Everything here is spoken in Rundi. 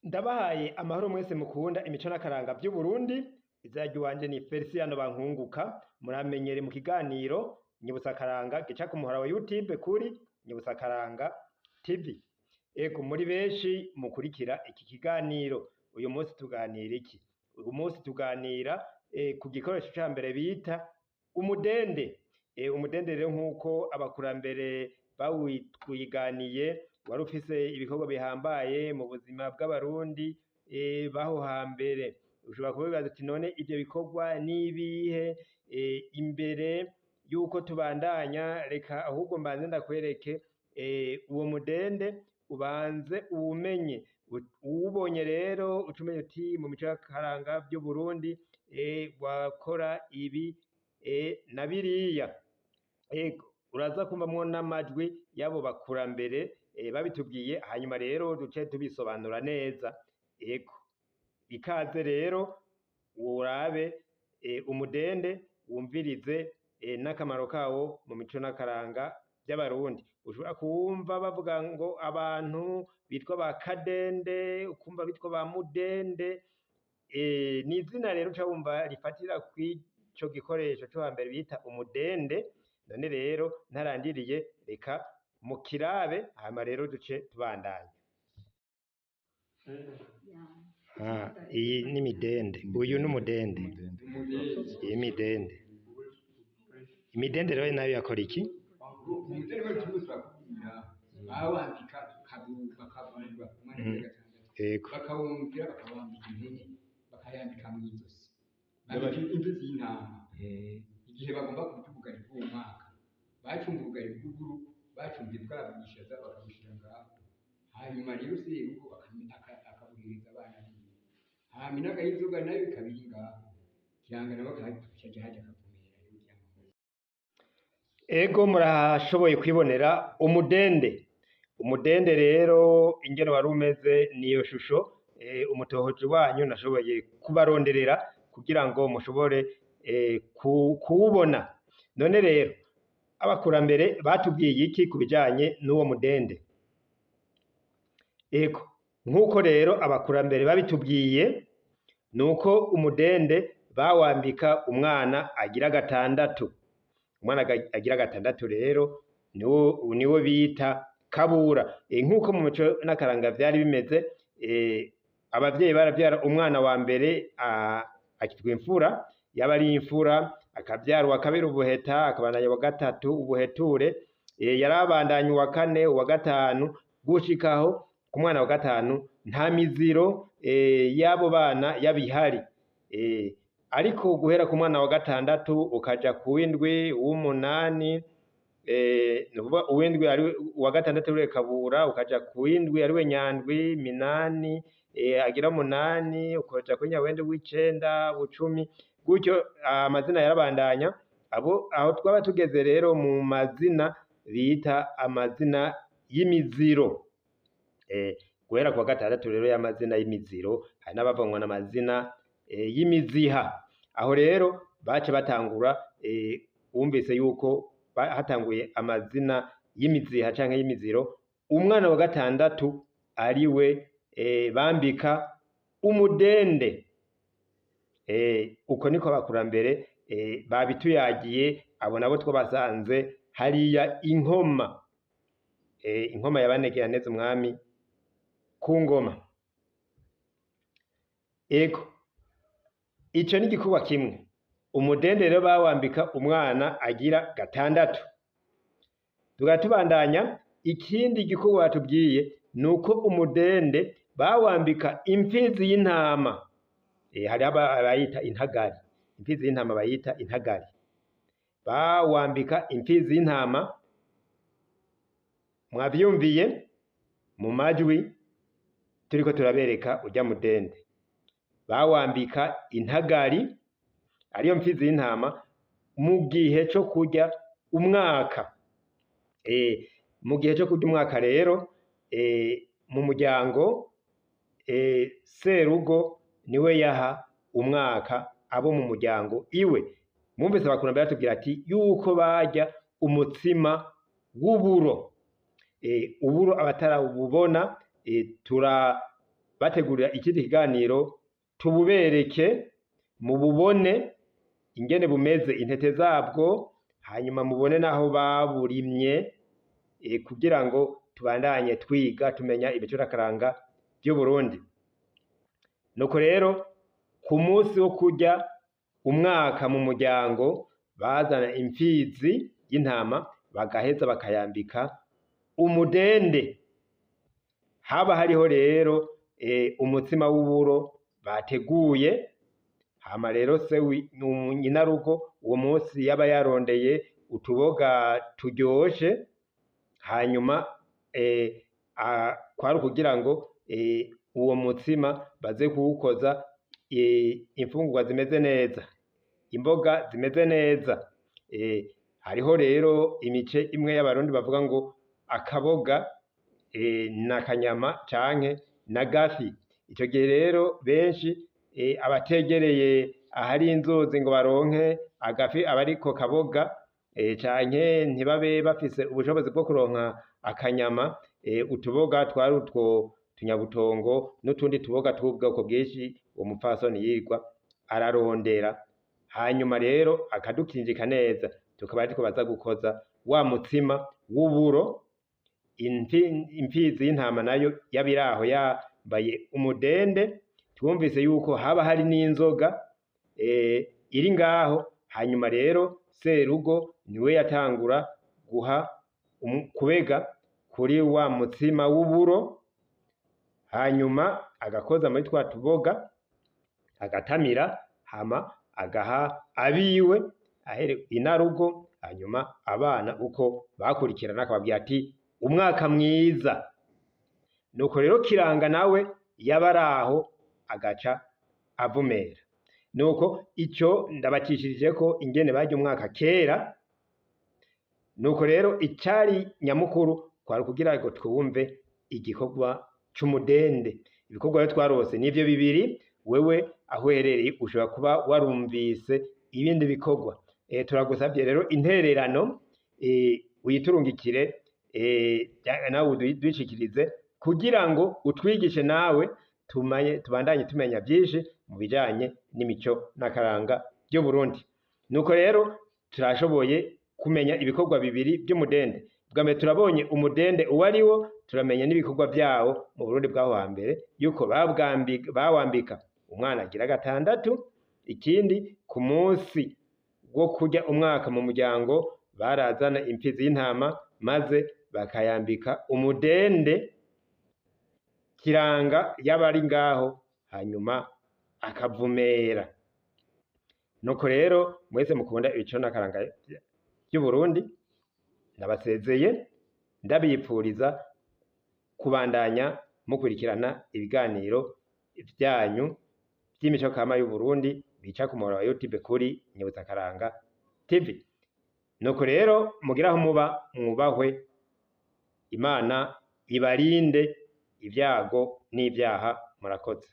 Ndabahaye amahoro mwese mukunda imico n'akaranga vy'Uburundi. Izina ry'iwanje ni Feliciano Bankunguka, muramenyere mu kiganiro Nyibutsa Akaranga gica ku muhora wa YouTube kuri Nyibutsa Akaranga TV. Ego, muri benshi mukurikira iki kiganiro, uyu munsi tuganira iki? Uyu munsi tuganira ku gikoresho ca mbere bita umudende. Umudende rero, nk'uko abakurambere bawitwiganiye, wari ufise ibikorwa bihambaye mu buzima bw'Abarundi baho hambere. Ushobora kubibaza uti: "None ivyo bikorwa n'ibihe?" Imbere yuko tubandanya, reka ahubwo mbanze ndakwereke uwo mudende, ubanze uwumenye. Uwubonye rero uca umenya uti: "Mu mico y'akaranga vy'Uburundi wakora ibi na biriya." Ego, uraza kumvamwo n'amajwi y'abo bakurambere babitubwiye, hanyuma rero duce tubisobanura neza. Ego, ikaze rero urabe umudende, wumvirize n'akamaro kawo mu mico n'akaranga vy'Abarundi. Ushobora kuwumva bavuga ngo abantu bitwa ba Kadende, ukumva bitwa ba Mudende. Ni izina rero uca wumva rifatira kw'ico gikoresho co hambere bita umudende. None rero ntarandiriye, reka mukirabe, hama rero duce tubandanya. Iyi ni midende, uyu ni umudende, iyi midende. Imidende rero nayo yakora iki? Umudende wari turimo turakubwira, bawambika bakavurwa umwana wa gatandatu. Bakawongera bakawambika impene, bakayambika mu izosi, bambika imvi z'intama. Igihe bagomba kurya ubugari bw'uwo mwaka, bacumba ubugari bw'uburu, bacumbye bwa bwishaza, bakabushyira ngaho. Hanyuma rero serugo akabuhereza abana biwe. Hama inaga y'inzoga nayo ikaba iri ngaho, kiranga nawe akaca hajya akavumera rero kugira ngo Ego, murashoboye kwibonera umudende. Umudende rero ingene wari umeze niyo shusho umutohoji wanyu nashoboye kubaronderera kugira ngo mushobore kuwubona. None rero abakurambere batubwiye iki ku bijanye n'uwo mudende? Ego, nk'uko rero abakurambere babitubwiye, nuko umudende bawambika umwana agira gatandatu. Umwana agira gatandatu rero niwo bita Kabura. Nk'uko mu mico n'akaranga vyari bimeze, abavyeyi baravyara umwana wa mbere akitwa imfura, yaba ari imfura akavyara uwa kabiri ubuheta, akabandanya uwa gatatu ubuheture, yarabandanya uwa kane, uwa gatanu, gushikaho ku mwana wa gatanu nta miziro y'abo bana yabihari. Ariko guhera ku mwana wa gatandatu ukaja ku w'indwi, uw'umunani, ni ukuvuga uw'indwi ari uwa gatandatu ariwe Kabura, ukaja ku w'indwi ariwe Nyandwi, Minani agira munani, ukaja kuri Nyawende w'icenda, Bucumi, gutyo amazina yarabandanya. Abo aho twaba tugeze rero mu mazina bita amazina y'imiziro. Guhera ku wa gatandatu rero y'amazina y'imiziro, hari n'abavangwa n'amazina y'imiziha. Aho rero baca batangura, wumvise yuko hatanguye amazina y'imiziha canke y'imiziro, umwana wa gatandatu ariwe bambika umudende. Uko niko abakurambere babituyagiye. Abo nabo twabasanze hariya Inkoma, Inkoma ya neza umwami ku ngoma. Ego, ico ni igikorwa kimwe. Umudende rero bawambika umwana agira gatandatu. Tugaba tubandanya. Ikindi gikorwa batubwiye nuko umudende bawambika imfizi y'intama. Hariho abayita intagari, imfizi y'intama bayita intagari. Bawambika imfizi y'intama, mwavyumviye mu majwi turiko turabereka urya mudende. Bawambika intagari, ariyo mfizi y'intama, mu gihe co kurya umwaka. Mu gihe co kurya umwaka rero, mu muryango, serugo niwe yaha umwaka abo mu muryango iwe. Mwumvise abakurambere batubwira ati yuko barya umutsima w'uburo. Uburo abatarabubona, Ndabategurira ikindi kiganiro tububereke, mububone ingene bumeze, intete zabwo, hanyuma mubone naho baburimye, kugira ngo tubandanye twiga tumenya imico n'akaranga vy'Uburundi. Nuko rero ku munsi wo kurya umwaka mu muryango bazana imfizi y'intama bagaheza bakayambika umudende. Haba hariho rero umutsima w'uburo bateguye. Hama rero se nyinarugo uwo munsi yaba yarondeye utuboga turyoshe, hanyuma kwari ukugira ngo uwo mutsima baze kuwukoza imfungurwa zimeze neza, imboga zimeze neza. Hariho rero imice imwe y'Abarundi bavuga ngo akaboga n'akanyama canke n'agafi. Ico gihe rero benshi abategereye ahari inzuzi ngo baronke agafi abariko kaboga, canke ntibabe bafise ubushobozi bwo kuronka akanyama, utuboga twari utwo tunyabutongo n'utundi tuboga tw'ubwoko bwinshi uwo mupfasoni yirirwa ararondera, hanyuma rero akadukinjika neza, tukaba ariko baza gukoza wa mutsima w'uburo. Imfizi y'intama nayo yabiraho yambaye umudende. Twumvise yuko haba hari n'inzoga iri ngaho. Hanyuma rero serugo niwe yatangura guha kubega kuri wa mutsima w'uburo, hanyuma agakoza muri twa tuboga agatamira, hama agaha abiwe ahere inarugo, hanyuma abana uko bakurikirana akababwira ati umwaka mwiza. Nuko rero Kiranga nawe yabaraho agaca avumera. Nuko ico ndabacishirije ko ingene barya umwaka kera. Nuko rero icari nyamukuru kwari kugira ngo twumve igikorwa c'umudende. Ibikorwa rero twarose nivyo bibiri. Wewe aho uherereye ushobora kuba warumvise ibindi bikorwa. Turagusavye rero intererano uyiturungikire, nawe udushikirize kugira ngo utwigishe nawe tubandanye tumenya byinshi mu bijanye n'imico n'akaranga by'Uburundi. Nuko rero turashoboye kumenya ibikorwa bibiri by'umudende. Bwa mbere turabonye umudende uwo ari wo, turamenya n'ibikorwa byawo mu Burundi bw'aho hambere, yuko bawambika umwana agira gatandatu. Ikindi, ku munsi wo kurya umwaka mu muryango barazana imfizi y'intama maze bakayambika umudende, Kiranga yaba ari ngaho, hanyuma akavumera. Nuko rero mwese mukunda ibico n'akaranga by'Uburundi, ndabasezeye ndabipfuriza kubandanya mukurikirana ibiganiro vyanyu vy'imico kama y'Uburundi bica ku muhora wa YouTube kuri Nyibutsa Karanga TV. Nuko rero mugire aho muba mwubahwe, Imana ibarinde ibyago n'ibyaha. Murakoze.